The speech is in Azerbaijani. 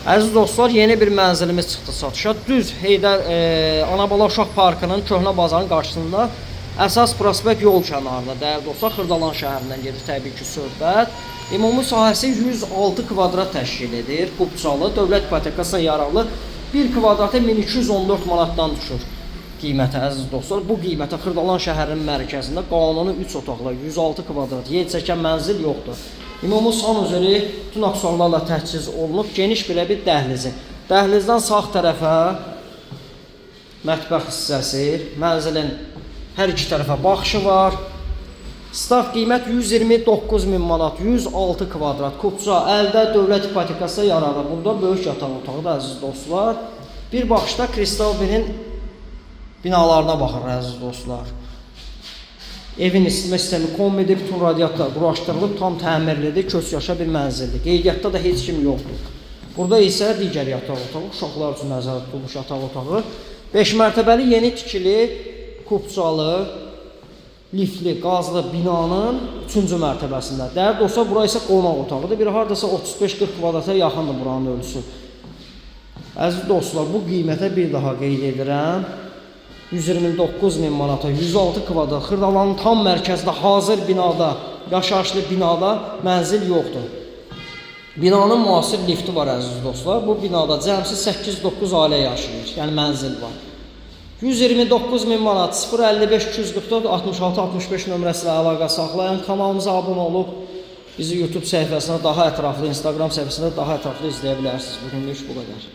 Əziz dostlar, yeni bir mənzilimiz çıxdı satışa. Düz Heydər Anabala Uşaq Parkının Köhnə Bazarın qarşısında əsas prospekt yol kənarında. Dəyərli dostlar, Xırdalan şəhərindən gedir təbii ki söhbət. Ümumi sahəsi 106 kvadrat təşkil edir. Kupçalı, dövlət ipotekasına yararlı 1 kvadratı 1214 manatdan düşür qiyməti, əziz dostlar. Bu qiymətə Xırdalan şəhərinin mərkəzində qanuni 3 otaqlı 106 kvadrat yer çəkən mənzil yoxdur. Ümumi sanuzeli bütün aksesuarlarla təchiz olunub, geniş belə bir dəhlizi. Dəhlizdən sağ tərəfə mətbəx hissəsi, mənzilin hər iki tərəfə baxışı var. Start qiymət 129 min manat, 106 kvadrat, kupça, əldə dövlət ipotekası yararlı. Burada böyük yataq otağıdır, əziz dostlar. Bir baxışda Kristal 1-in binalarına baxır, əziz dostlar. Evin isitmə sistemi kombidir, bütün radiatorlar quraşdırılıb, tam təmirlidir, köç yaşa bir mənzildir. Qeydiyyatda da heç kim yoxdur. Burada isə digər yataq otağı, uşaqlar üçün nəzərdə tutulmuş yataq otağı. 5 mərtəbəli yeni tikili, kupçalı, liftli, qazlı binanın 3-cü mərtəbəsində. Dəyərli dostlar, bura isə qonaq otağıdır. Bir hardasa 35-40 kvadrata yaxındır buranın ölçüsü. Əziz dostlar, bu qiymətə bir daha qeyd edirəm. 129 min manata 106 kvadrat Xırdalanın tam mərkəzində hazır binada, yaşayışlı binada mənzil yoxdur. Binanın müasir lifti var, əziz dostlar. Bu binada cəmsi 8-9 ailə yaşayır. Yəni mənzil var. 129 min manat, 055 244 66 65 nömrəsi ilə əlaqə saxlayın. Kanalımıza abunə olub bizi YouTube səhifəsində daha ətraflı, Instagram səhifəsində daha ətraflı izləyə bilərsiniz. Bugünlük bu qədər.